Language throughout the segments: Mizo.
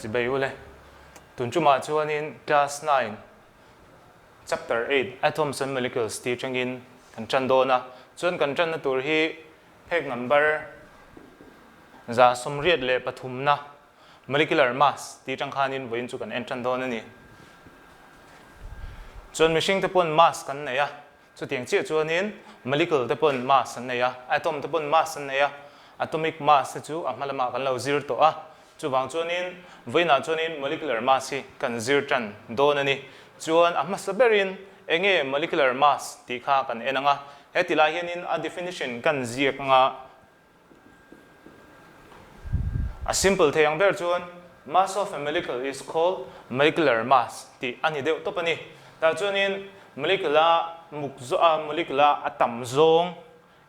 Chibai ule. Tun tumah chuanin Class 9 Chapter 8 Atoms and Molecules tih atangin kan tan dawn a. Chuan kan tanna tur hi phek number 183 na Molecular mass tih atang khanin vawiin chu kan en tan dawn a ni. Chuan mihring te pawn mass kan nei a. Chutiang chiah chuanin molecule te pawn mass an nei a, atom te pawn mass an nei a, atomic mass te chu a hma lamah kan lo zir tawh a. Chuvang chuanin vawiinah chuanin molecular mass hi kan zir tan dawn a ni. Chuan a hmasa berin enge molecular mass tih kha kan en ang a, he ti lai hianin a definition kan ziak ang a. A simple thei ang ber chuan mass of a molecule is called molecular mass tih a ni deuh tawp a ni. Tah chuanin molecule a muk zawh a, molecule a a tam zawng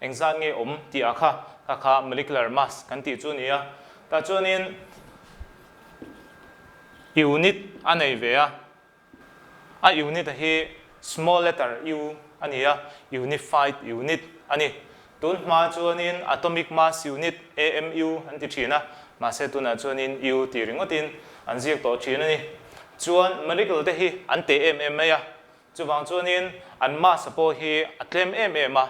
engzat nge awm tih ah kha kha kha molecular mass kan tih chu a ni a. Tah chuanin unit a nei ve a. A unit a hi small letter u a ni a, unified unit a ni. Tun hma chuanin atomic mass unit, AMU, an ti thin a, mahse tunah chuanin u tih ringawtin an ziak tawh thin a ni. Chuan molecule te hi an teh em em mai a, chuvang chuanin an mass a pawh hi a tlem em em a,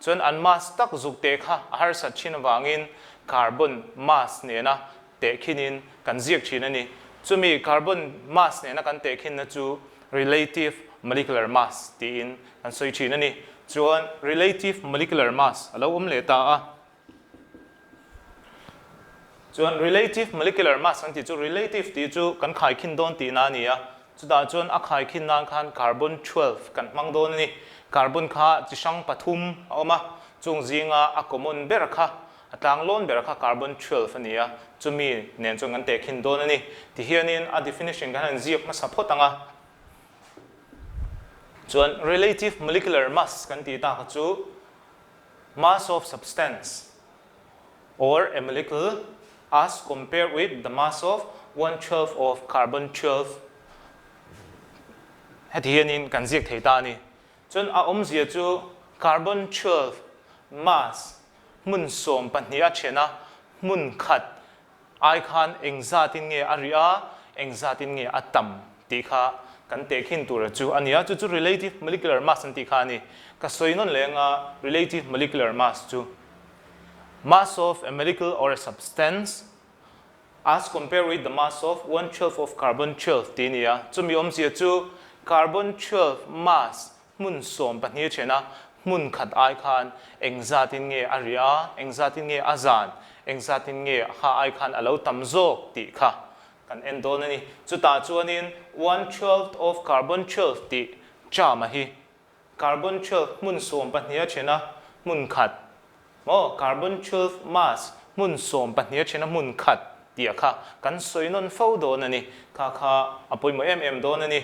chuan an mass tak zuk teh kha a harsat thin avangin carbon mass nena tehkhinin kan ziak thin a ni. Chumi carbon mass nena kan tehkhinna chu relative molecular mass tiin kan sawi thin a ni. Chuan relative molecular mass a lo awm leh ta a. Chuan relative molecular mass kan tih chu relative tih chu kan khaikhin dawn tihna a ni a. Chutah chuan a khaikhin nan khan carbon 12 kan hmang dawn a ni. Carbon kha chi hrang pathum a awm a, chung zinga a common ber kha A tlanglawn ber kha carbon 12 a ni a, chumi nen chuan kan tehkhin dawn a ni. Tihianin a definition kan han ziak hmasa phawt ang a. Chuan relative molecular mass kan tih tak chu mass of substance or a molecule as compared with the mass of one twelve of carbon 12 heti hianin kan ziak thei ta a ni. Chuan a awmzia chu carbon 12 mass hmun 12 a then a, hmun khat ai khan engzatin nge a rih a, engzatin nge a tam tih kha kan tehkhin tur chu a ni a, chu chu relative molecular mass an tih kha a ni. Ka sawi nawn leh anga relative molecular mass chu mass of a molecule or a substance as compared with the mass of one twelve of carbon 12 tih a ni a, chumi awmzia chu carbon 12 mass Hmun 12 thena hmun khat ai khan engzatin nge a rih a, engzatin nge a zan, engzatin nge kha ai khan a lo tam zawk tih kha kan en dawn a ni. Chutah chuanin one twelfth of carbon 12 tih term a hi carbon 12 hmun 12 thena hmun khat maw carbon 12 mass hmun 12 thena hmun khat tih a kha kan sawi nawn fo dawn a ni. Kha kha a pawimawh em em dawn a ni.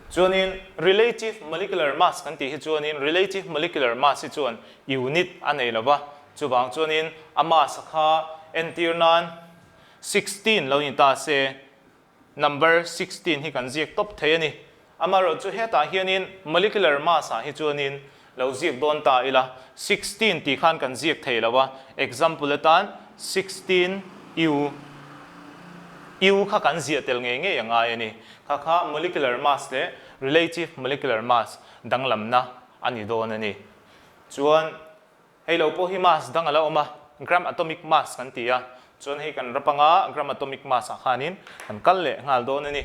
Chuanin relative molecular mass kan tih hi chuanin relative molecular mass hi chuan unit a nei lo va, chuvang chuanin a mass kha entir nan 16 lo ni ta se number 16 hi kan ziak tawp thei a ni. Amaherawhchu chu hetah hianin molecular mass ah hi chuanin lo ziak dawn ta ila, 16 tih khan kan ziak thei lo a, example atan 16 U, U kha kan ziah tel ngei ngei a ngai a ni. Kha kha molecular mass leh relative molecular mass danglamna a ni dawn a ni. Chuan Hei lo pawh hi mass dang a la awm a, gram atomic mass kan ti a, chuan hei kan rap anga gram atomic mass ah khanin kan kal leh nghal dawn a ni.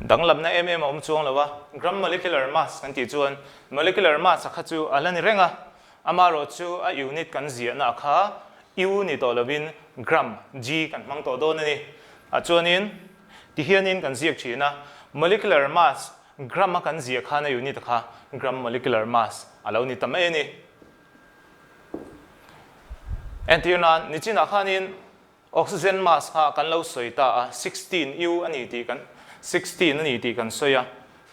Danglamna em em a awm chuang lo a, gram molecular mass kan tih chuan molecular mass a kha chu a la ni reng a, amaherawh chu a unit kan ziahna a kha U ni tawh lovin gram, G, kan hmang tawh dawn a ni. Ah chuanin tihianin kan ziak thin a, molecular mass Gram a kan ziah khan a unit a kha gram molecular mass a lo ni ta mai a ni. Entir nan, nichinah khanin oxygen mass kha kan lo sawi ta a, 16 U a ni tih kan 16 a ni tih kan sawi a.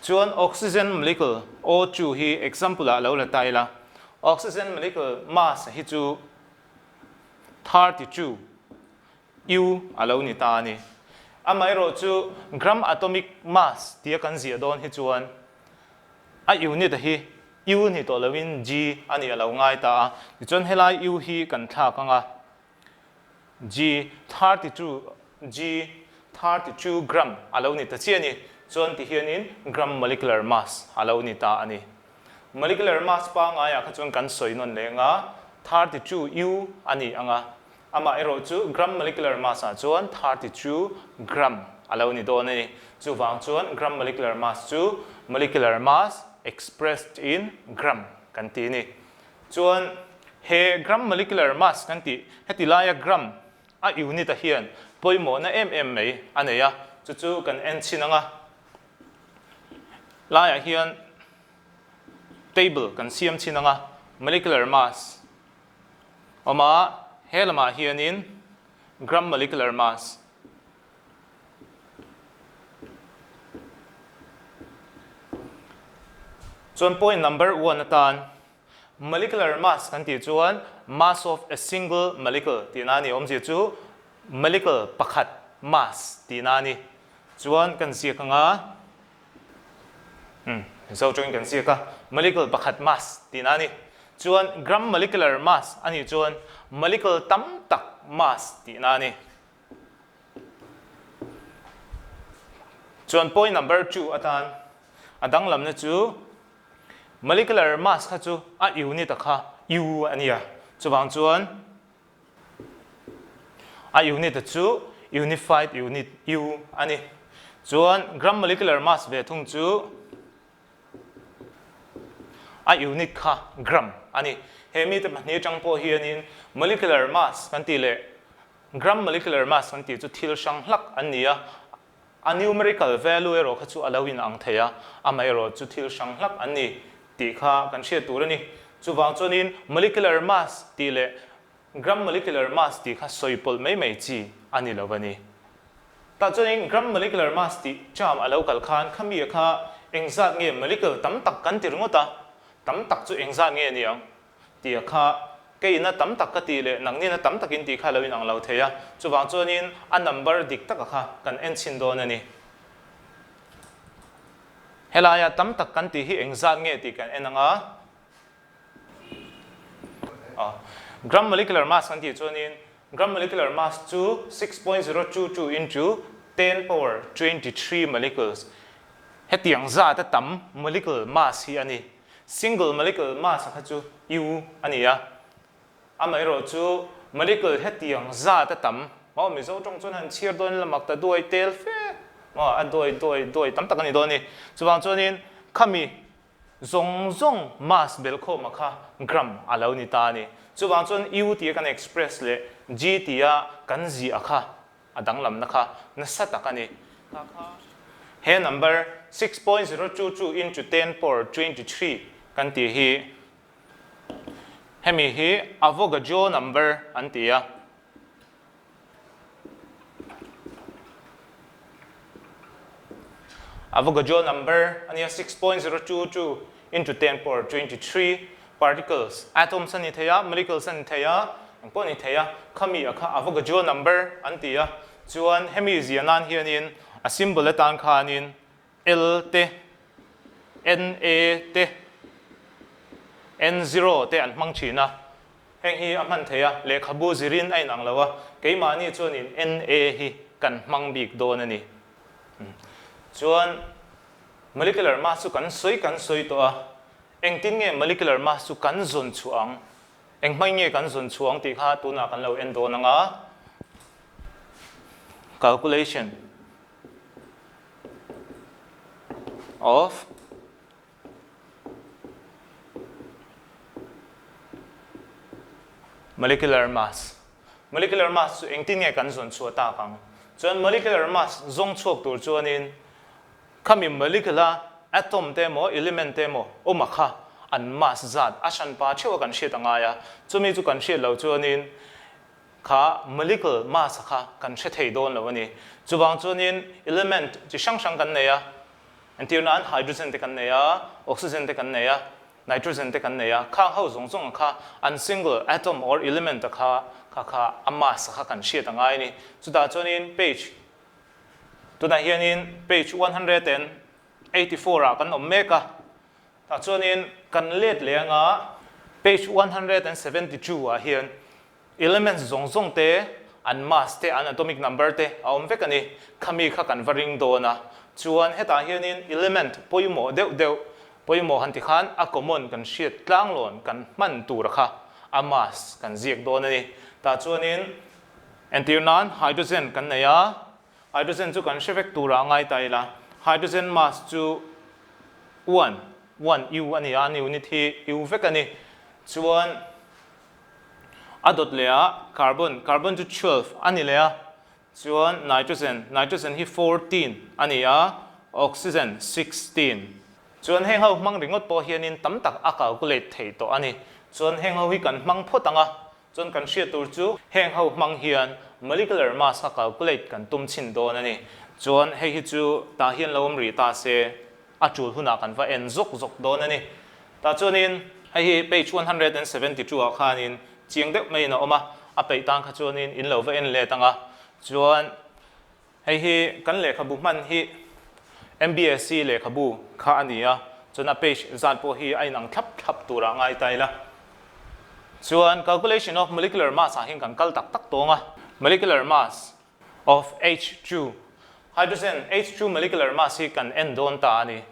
Chuan oxygen molecule O2 hi example ah lo la ta ila, oxygen molecule mass hi chu 32 U a lo ni ta a ni. Amaherawh chu gram atomic mass tia kan ziah dawn hi chuan a unit a hi U ni tawh loin G a nih a lo ngai ta a. Tichuan helai U hi kan thlak ang a, G 32, G 32 gram a lo ni ta chiah a ni. Chuan tihianin gram molecular mass a lo ni ta a ni. Molecular mass pangaiah kha chuan kan sawi nawn leh ang a, 32 U a ni ang a. Amah erawh chu gram molecular mass ah chuan 32 gram a lo ni dawn a ni. Chuvang chuan gram molecular mass chu molecular mass expressed in gram kan ti a ni. Chuan he gram molecular mass kan tih heti laia gram a unit a hian pawimawhna em em mai a nei a, chu chu kan en chhin ang a. Laiah hian table kan siam chhin ang a, molecular mass awm a, he lamah hianin gram molecular mass chuan point number one atan molecular mass kan tih chuan mass of a single molecule tihna a ni, awmzia chu molecule pakhat mass tihna a ni. Chuan kan ziak ang a, umm Mizo tawngin kan ziak a, molecule pakhat mass tihna a ni. Chuan gram molecular mass a nih chuan molecule tam tak mass tihna a ni. Chuan point number 2 atan a danglamna chu molecular mass kha chu a unit a kha U a nia. Chuvang chuan A unit a chu unified unit, U, a ni. Chuan gram molecular mass ve thung chu a unit kha gram a ni. He mite pahnih atang pawh hianin molecular mass kan tih leh gram molecular mass kan tih chu thil hrang hlak an ni a. A numerical value erawh kha chu a lo inang thei a, amaherawh chu thil hrang hlak an ni tih kha kan hriat tur a ni. Chuvang chuanin molecular mass tih leh gram molecular mass tih kha sawi pawlh mai mai chi a ni lo a ni. Tah chuanin gram molecular mass tih term a lo kal khan khami kha engzat nge molecule tam tak kan ti ringawt a, tam tak chu engzat nge ni ang? Tia kha keiina tam tak ka tih leh nangnina tam takin tih kha lo inang lo thei a, chuvang chuanin a number dik taka kha kan en chhin dawn a ni. Helaia tam tak kan tih hi engzat nge tih kan en ang a, gram molecular mass kan tih chuanin gram molecular mass chu 6.022 into 10 power 23 molecules hetiang zat a tam molecule mass hi a ni. Single molecule mass a kha chu U a ni a, amaherawh chu molecule hetiang zat a tam maw Mizo tawng chuan han chhiar dawn ila mak ta duai tel fe maw a duai duai duai tam tak a ni dawn a ni. Chuvang chuanin khami zawng zawng mass belhkhawma kha gram a lo ni ta a ni. Chuvang chuan U tia kan express leh G tia kan ziah kha A danglamna kha nasa tak a ni. Kha kha he number 6.022 into 10 power 23 kan tih hi hemi hi Avogadro number an ti a. Avogadro number a nia 6.022 into 10 power 23 particles, atoms a ni thei a, molecules a ni thei a, eng pawh a ni thei a, khami a kha Avogadro number an ti a, chuan hemi zia nan hianin a symbol atan khanin L te, Na te, N0 te an hmang thin a, heng hi a hman thei a, lehkhabu zirin a inang lo a, keimahni chuanin Na hi kan hmang bik dawn a ni. Chuan molecular mass chu kan sawi kan sawi tawh a, Engtin nge molecular mass chu kan zawn chhuah ang? Eng hmai nge kan zawn chhuah ang tih kha tunah kan lo en dawn ang a. Calculation of molecular mass. Molecular mass chu engtin nge kan zawn chhuah tak ang? Chuan molecular mass zawng chhuak tur chuanin Khami molecule a atom te emaw element te emaw awm a kha an mass zat a hran pa theuh a kan hriat a ngai a, chumi chu kan hriat loh chuanin kha molecule mass a kha kan hre thei dawn lo a ni. Chuvang chuanin element chi hrang hrang kan nei a, entir nan hydrogen te kan nei a, oxygen te kan nei a, nitrogen te kan nei a, khang ho zawng zawng a kha an single atom or element a kha kha kha a mass a kha kan hriat a ngai a ni. Chutah chuanin page Tunah hianin page 184 ah kan awm mek a. Tah chuanin kan let leh anga page 172 ah hian elements zawng zawng te an mass te an atomic number te a awm vek a ni. Khami kha kan va ring dawn a. Chuan hetah hianin element pawimawh deuh deuh pawimawh han ti khan a common kan hriat tlanglawn kan hman tur kha a mass kan ziak dawn a ni. Tah chuanin entir nan hydrogen kan nei a, Hydrogen chu kan hre vek turah a ngai ta ila, hydrogen mass chu one, one U a ni a, an unit hi U vek a ni. Chuan a dawt leh ah carbon, carbon chu 12 a ni leh a, chuan nitrogen, nitrogen hi 14 a ni a, oxygen 16. Chuan heng ho hmang ringawt pawh hianin tam tak a calculate thei tawh a ni. Chuan heng ho hi kan hmang phawt ang a, Chuan kan hriat tur chu heng ho hmang hian molecular mass kha calculate kan tum chhin dawn a ni. Chuan hei hi chu tah hian lo awm rih ta se a tul hunah kan va en zawk zawk dawn a ni. Tah chuanin hei hi page 172 ah khanin chiang deuh maiin a awm a, a peih tan kha chuanin in lo va en let ang a. Chuan Hei hi kan lehkhabu hman hi MBSC lehkhabu kha a ni a, chuan a page zat pawh hi a inang thlap thlap turah ngai ta ila. Chuan calculation of molecular mass ah hian kan kal tak tak tawng a, molecular mass of H2, hydrogen H2 molecular mass hi kan en dawn ta a ni.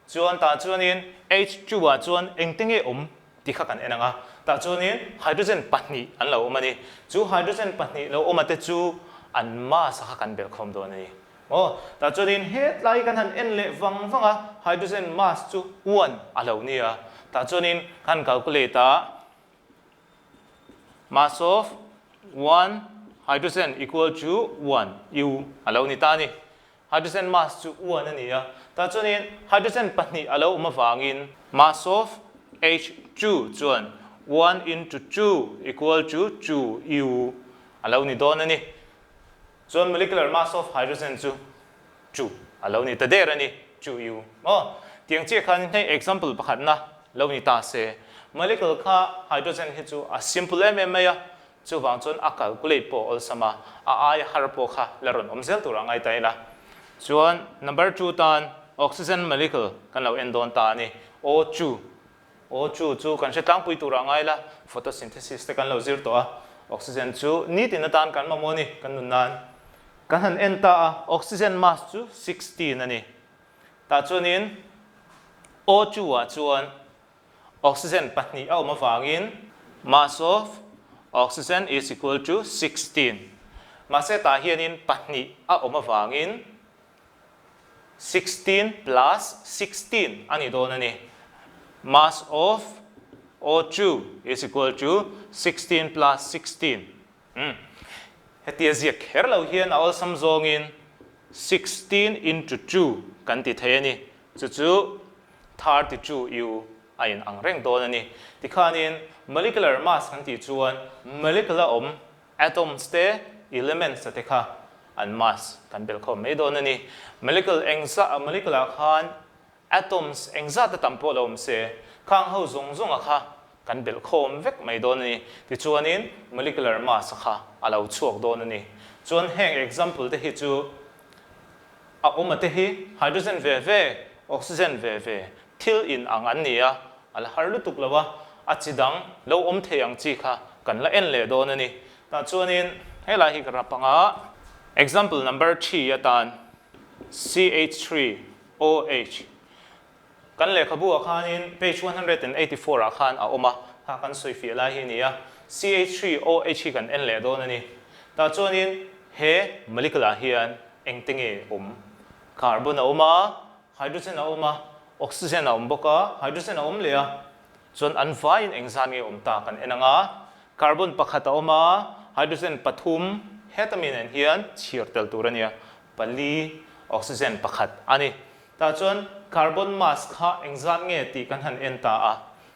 Chuan tah chuanin H2 ah chuan engte nge awm tih kha kan en ang a, tah chuanin hydrogen pahnih an lo awm a ni. Chu hydrogen pahnih lo awm a te chu an mass a kha kan belh khawm dawn a ni. Aw, tah chuanin hetlai kan han en leh vang vang a, hydrogen mass chu one a lo ni a, tah chuanin kan calculate a, mass of one hydrogen equal to one U a lo ni ta a ni. Hydrogen mass chu one a ni a, tah chuanin hydrogen pahnih a lo awm avangin mass of H2 chuan one into two equal to two U a lo ni dawn a ni. Chuan molecular mass of hydrogen chu two a lo ni ta der a ni, two U maw? Tiang chiah khan hei example pakhatna lo ni ta se, molecule kha hydrogen hi chu a simple em em mai a, Chuvang chuan a calculate pawh awlsam a, a aia har pawh kha la rawn awm zel tur a ngai ta ila. Chuan number two tan oxygen molecule kan lo en dawn ta a ni. O2, O2 chu kan hre tlangpui tur a ngai la, photosynthesis te kan lo zir tawh a, oxygen chu nitin atan kan mamawh a ni, kan nun nan. Kan han en ta a, oxygen mass chu 16 a ni. Tah chuanin O2 ah chuan Oxygen pahnih a awm avangin mass of oxygen is equal to 16. Mahse tah hianin pahnih a awm avangin 16 plus 16 a ni dawn a ni. Mass of O2 is equal to 16 plus 16. Umm. Hetia ziak kher lo hian a awlsam zawngin 16 into two kan ti thei a ni. Chu chu 32 U a in ang reng dawn a ni. Tikhanin molecular mass kan tih chuan molecule a awm atoms te elements te kha an mass kan belh khawm mai dawn a ni. Molecule engzah molecule ah khan Atoms engzat a tam pawh lo awm se, khang ho zawng zawnga kha kan belh khawm vek mai dawn a ni. Tichuanin molecular mass a kha a lo chhuak dawn a ni. Chuan heng example te hi chu a awm a te hi hydrogen ve ve, oxygen ve ve thil in ang an ni a, a la har lutuk lo a, a chi dang lo awm thei ang chi kha kan la en leh dawn a ni. Tah chuanin helai hi ka rap ang a, example number 3 atan CH3 OH. Kan lehkhabu ah khanin page 184 ah khan a awm a, kha kan sawi fiah lai hi a ni a. CH3OH hi kan en leh dawn a ni. Tah chuanin he molecule ah hian engte nge awm? Carbon a awm a, hydrogen a awm a, oxygen a awm bawk a, hydrogen a awm leh a. Chuan an vaiin engzat nge awm ta kan en ang a. Carbon pakhat a awm a, hydrogen pathum heta mi nen hian chhiar tel tur a ni a. Pali, oxygen pakhat a ni. Tah chuan carbon mass kha engzat nge tih kan han en ta a.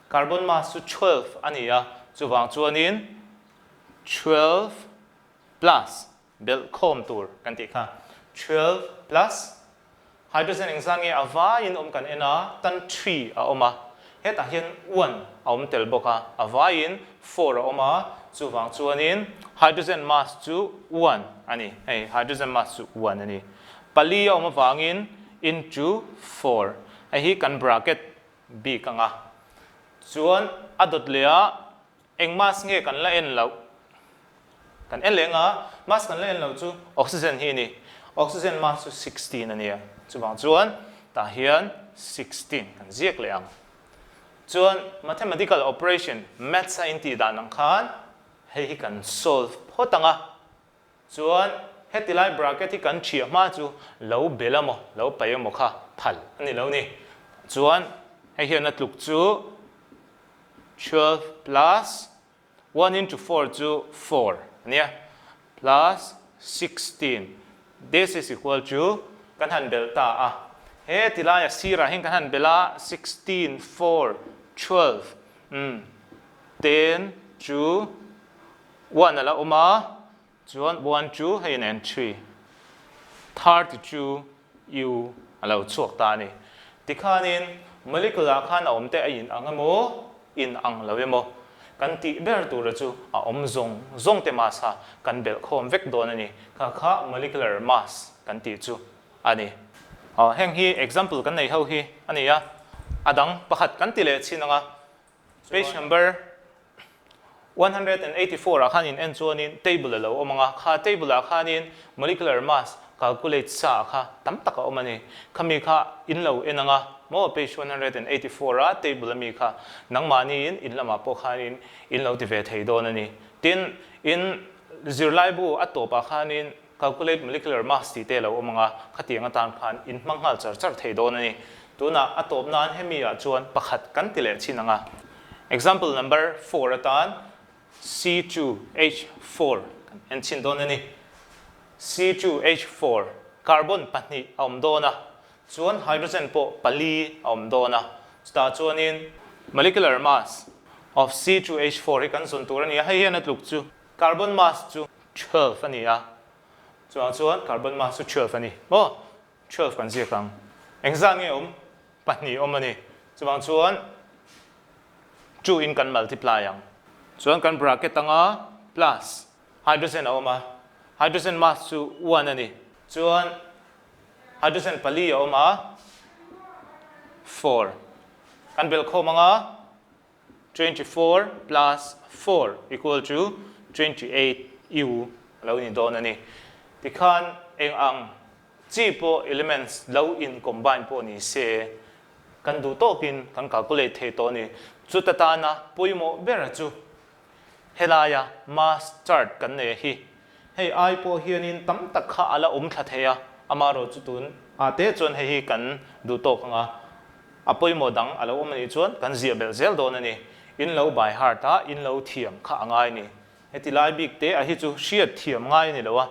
Carbon mass chu 12 a ni a, chuvang chuanin 12 plus belh khawm tur kan tih kha. 12 plus hydrogen engzat nge a vaiin awm kan en a, tan 3 a awm a. Hetah hian one a awm tel bawk a, a vaiin four a awm a, chuvang chuanin hydrogen mass chu one a ni, hei hydrogen mass chu one a ni. Pali a awm avangin into four, hei hi kan bracket. bik ang a. Chuan a dawt leh a eng mass nge kan la en loh? Kan en leh anga mass kan la en loh chu oxygen hi a ni. Oxygen mass chu 16 a nia. Chuvang chuan tah hian 16 kan ziak leh ang. Chuan mathematical operation, maths a intih dan ang khan hei hi kan solve phawt ang a. Chuan heti lai bracket hi kan thiah hma chu lo bel emaw, lo paih emaw kha phal a ni lo ni. Chuan hei hian a tluk chu 12 plus one into four chu four a nia plus 16 this is equal to kan han belh ta a. Heti laia sirah hian kan han belh a 16, four, 12, 10 chu One a la awm a, chuan one chu hei nen three, 32 U a lo chhuak ta a ni. Tikhanin molecule ah khan a awm te a in ang emaw, in ang lo emaw kan tih ber tura chu a awm zawng zawng te mass kha kan belh khawm vek dawn a ni. Kha kha molecular mass kan tih chu a ni. Aw heng hi example kan nei ho hi a ni a, a dang pakhat kan ti leh chhin ang a, page number 184 ah khan in en chuanin table a lo awm ang a, kha table ah khanin molecular mass calculate sa kha tam tak a awm a ni. Khami kha in lo en ang a, maw page 184 a table ami kha nangmahniin in lamah pawh khanin in lo ti ve thei dawn a ni. Tin, in zirlaibu a tawpah khanin Calculate molecular mass tih te a lo awm ang a, khatiang atan khan in hmang nghal char char thei dawn a ni. Tunah a tawp nan hemi ah chuan pakhat kan ti leh chin ang a. Example number four atan C2H4 kan en chhin dawn a ni. C2H4, carbon pahnih a awm dawn a, chuan hydrogen pawh pali a awm dawn a. Chutah chuanin molecular mass of C2H4 hi kan zawn tur a ni a, hei hian a tluk chu carbon mass chu 12 a ni a, chuvang chuan carbon mass chu 12 a ni maw? 12 kan ziak ang. Engzat nge awm? Pahnih awm a ni. Chuvang chuan 2 in kan multiply ang. Chuan kan bracket anga plus hydrogen a awm a, hydrogen mass chu 1 a ni. Chuan hydrogen pali a awm a, 4 kan belhkhawm anga 24 plus 4 equal to 28 U a lo ni dawn a ni. Tikhan eng ang chi pawh elements lo in combine pawh ni se kan duh tawkin kan calculate thei tawh a ni. Chuta tana pawimawh ber chu helaia mass chart kan nei hi Hei ai pawh hianin tam tak kha a la awm thla thei a, amaherawh chu tun ah te chuan hei hi kan duh tawk ang a, a pawimawh dang a lo awm anih chuan kan ziah belh zel dawn a ni. In lo by heart a, in lo thiam kha a ngai a ni. Heti lai bik te a hi chu hriat thiam ngai a ni lo a,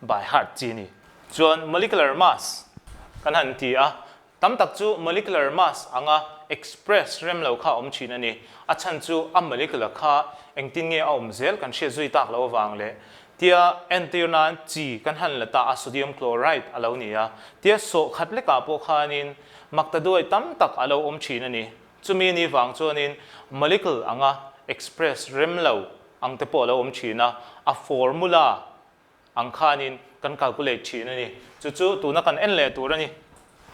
by heart chi a ni. Chuan molecular mass kan han ti a, Tam tak chu molecular mass anga express rem lo kha a awm thin a ni. A chhan chu a molecule kha engtin nge a awm zel kan hriat zui tak loh avang leh tia entir nan chi kan han la ta a sodium chloride a lo ni a, tia sawh khat lekah pawh khanin maktaduai tam tak a lo awm thin a ni. Chumi ni vang chuanin molecule anga express rem lo ang te pawh a lo awm thin a, a formula ang khanin kan calculate thin a ni. Chu chu tuna kan en leh tur a ni.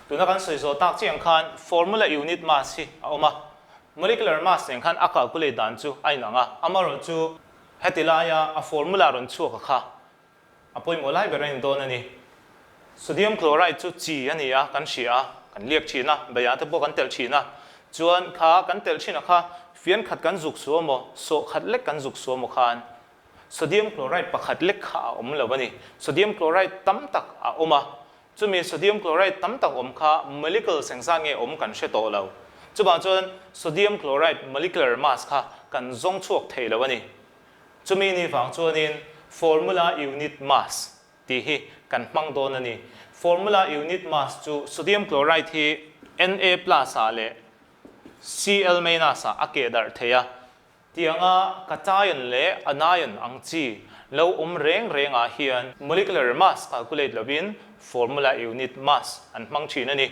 Tuna kan sawi zawh tak chiang khan formula unit mass hi a awm a. Molecular mass nen khan a calculate dan chu a inang a. Amaherawh chu heti laia a formula rawn chhuak a kha a pawimawh lai ber a ni dawn a ni. Sodium chloride chu chi a ni a, kan hria a, kan liak thin a, beiah te pawh kan telh thin a. Chuan kha kan telh thin a kha fian khat kan zuk suah maw, sawh khat lek kan zuk suah maw khan Sodium chloride pakhat lek kha a awm lo a ni. Sodium chloride tam tak a awm a, chumi sodium chloride tam tak awm kha molecules engzat nge awm kan hre tawh lo. Chuvang chuan sodium chloride molecular mass kha kan zawng chhuak thei lo a ni. Chumi ni vang chuanin formula unit mass tih hi kan hmang dawn a ni. Formula unit mass chu sodium chloride hi Na plus ah leh Cl minus ah a keh darh thei a, Tianga cation leh anion ang chi lo awm reng rengah hian molecular mass calculate lovin formula unit mass an hmang thin a ni.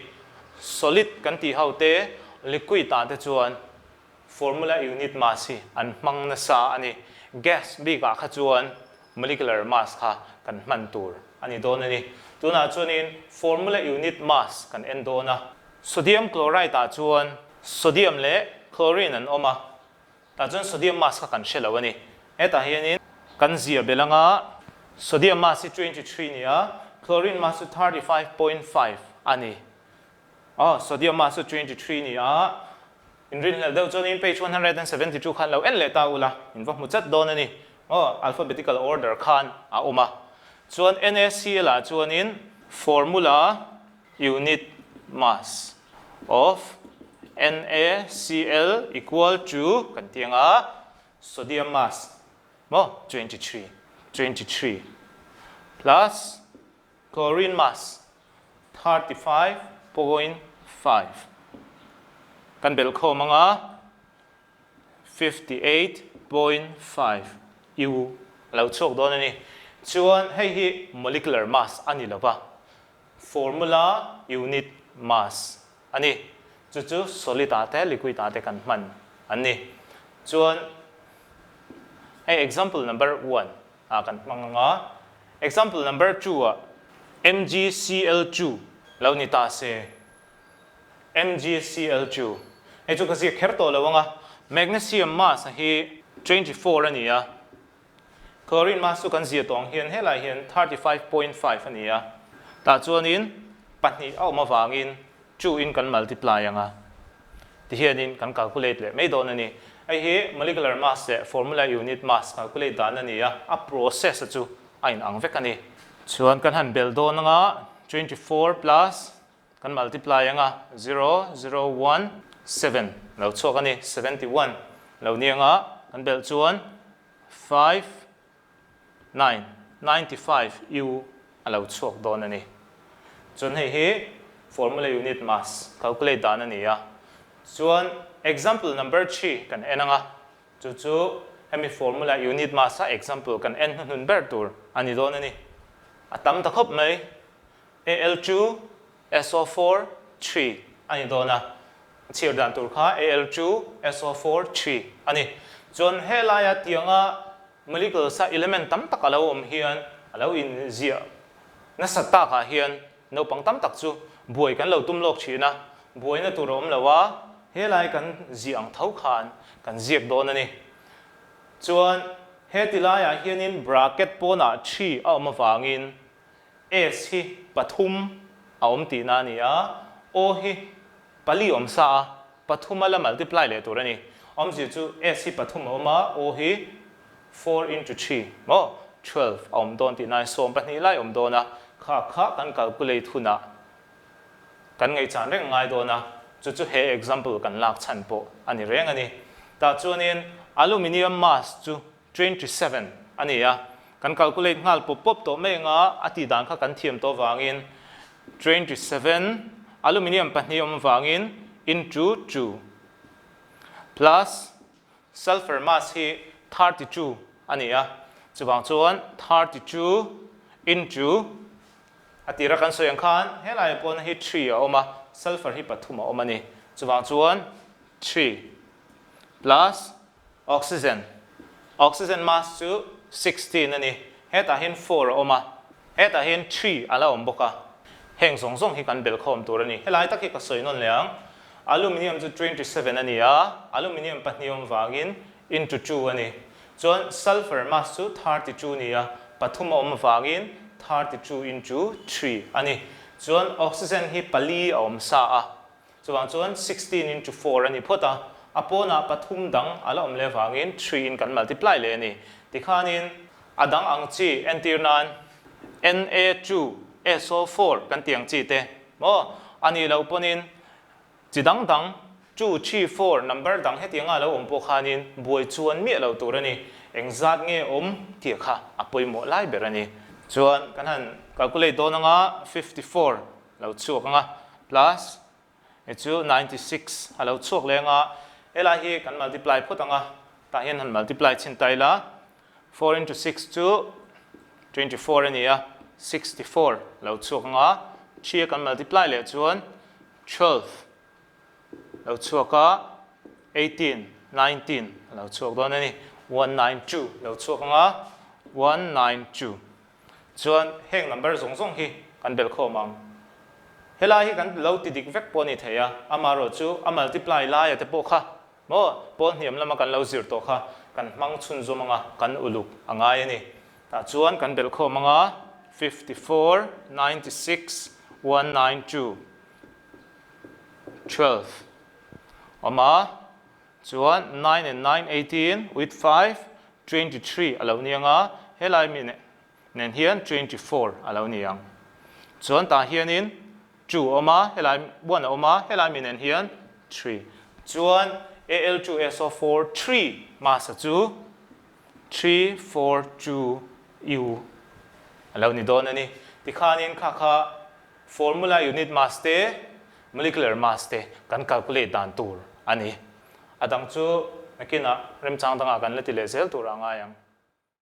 Solid kan tih ho te, liquid ah te chuan formula unit mass hi an hmang nasa a ni. Gas bikah kha chuan molecular mass kha kan hman tur a ni dawn a ni. Tunah chuanin formula unit mass kan en dawn a. Sodium chloride ah chuan. Sodium leh chlorine an awm a, tah chuan sodium mass kha kan hre lo a ni. Hetah hianin kan zia belh anga sodium mass hi 23 ni a, chlorine mass chu 35.5 a ni. Aw, sodium mass chu 23 ni a, inrinhlelh deuh chuanin page 172 khan lo en leh ta ula, in va hmu chat dawn a ni. Aw, alphabetical order khan a awm a. Chuan NaCl ah chuanin formula unit mass of NaCl equal to kan ti anga sodium mass maw 23, 23 plus chlorine mass 35.5 kan belh khawm anga 58.5 u a lo chhuak dawn a ni. Chuan hei hi molecular mass a ni lova, formula unit mass a ni. Chu chu solid ah te liquid ah te kan hman an ni. Chuan hei example number one ah kan hmang ang a, example number two ah MgCl2 lo ni ta se. MgCl2 hei chu ka ziak kher tawh lo ang a, magnesium mass hi 24 a ni a, chlorine mass chu kan zia tawh ang hian helai hian 35.5 a ni a, tah chuanin pahnih a awm avangin two in kan multiply ang a, tihianin kan calculate leh mai dawn a ni. Hei hi molecular mass leh formula unit mass calculate dan a ni a, a process a chu a inang vek a ni. Chuan kan han belh dawn ang a, 24 plus Kan multiply anga zero zero one seven lo chhuak a ni, 71 lo ni anga kan belh chuan five nine 95 u a lo chhuak dawn a ni. Chuan hei hi formula unit mass calculate dan a ni a. Chuan example number three kan en anga chu chu hemi formula unit mass a example kan en hnuhnun ber tur a ni dawn a ni. A tam ta khawp mai. Al chu SO 4 3 a ni dawn a, a chhiar dan tur kha Al chu SO 4 3 a ni. Chuan helaia tianga molecules a element tam tak a lo awm hian a lo inziah nasat takah hian naupang tam tak chu buai kan lo tum lawk thin a, buaina tur a awm lo a, helai kan ziah ang tho khan kan ziak dawn a ni. Chuan heti laiah hianin bracket pawnah 3 a awm avangin S hi pathum a awm tihna a ni a, O hi pali awm sa a, pathum a la multiply leh tur a ni. Awmzia chu S hi pathum a awm a, O hi four into three maw 12 a awm dawn tihna a ni, 12 lai a awm dawn a, kha kha kan calculate hunah kan ngaihchan reng ngai dawn a, chu chu he example kan lak chhan pawh a ni reng a ni. Tah chuanin aluminium mass chu 27 a ni a, kan calculate nghal pawp pawp tawh mai anga a tih dan kha kan thiam tawh vangin 27 aluminium pahnih awm vangin into two plus sulphur mass hi 32 a ni a, chuvang chuan 32 into a tira kan sawi ang khan helaiah pawn hi three a awm a, sulphur hi pathum a awm a ni, chuvang chuan three plus Oxygen, Oxygen mass chu 16 a ni. Hetah hian four a awm a, hetah hian three a la awm bawk a. Heng zawng zawng hi kan belhkhawm tur a ni. Helai tak hi ka sawi nawn leh ang. Aluminium chu 27 a ni a, aluminium pahnih awm vangin into two a ni. Chuan sulphur mass chu 32 a ni a, pathum a awm vangin 32 into three a ni. Chuan oxygen hi pali a awm sa a, Chuvang chuan 16 into four a ni phawt a, a pawnah pathum dang a la awm leh avangin three in kan multiply leh a ni. Tikhanin a dang ang chi entir nan Na two SO four kan tih ang chi te maw a nih loh pawnin chi dang dang two three four number dang hetianga a lo awm pawh khanin buai chuan miah lo tur a ni. Engzat nge awm tih kha a pawimawh lai ber a ni. Chuan kan han calculate dawn anga 54 lo chhuak ang a, plus hi chu 96 a lo chhuak leh ang a, helai hi kan multiply phawt ang a, tah hian han multiply chhin ta ila, four into six chu 24 a ni a, 64 lo chhuak ang a, three a kan multiply leh chuan 12 lo chhuak a, 18, 19 a lo chhuak dawn a ni, 192 lo chhuak ang a, 192. Chuan heng number zawng zawng hi kan belhkhawm ang. Helai hi kan lo ti dik vek pawh a ni thei a, amaherawhchu a multiply laia te pawh kha maw pawl hniam lama kan lo zir tawh kha kan hmang chhunzawm anga kan uluk a ngai a ni. Tah chuan kan belh khawm anga 54, 96, 192, 12 awm a, chuan nine and nine 18 with five 23 a lo ni anga helai mi nen hian 24 a lo ni ang. Chuan tah hianin two a awm a, helai one a awm a, helai mi nen hian three. Chuan Al2SO4 three mass-a chu three four two U a lo ni dawn a ni. Tikhanin kha kha formula unit mass te, molecular mass te kan calculate dan tur a ni. A dang chu nakinah remchang dangah kan la ti leh zel tur a ngai ang.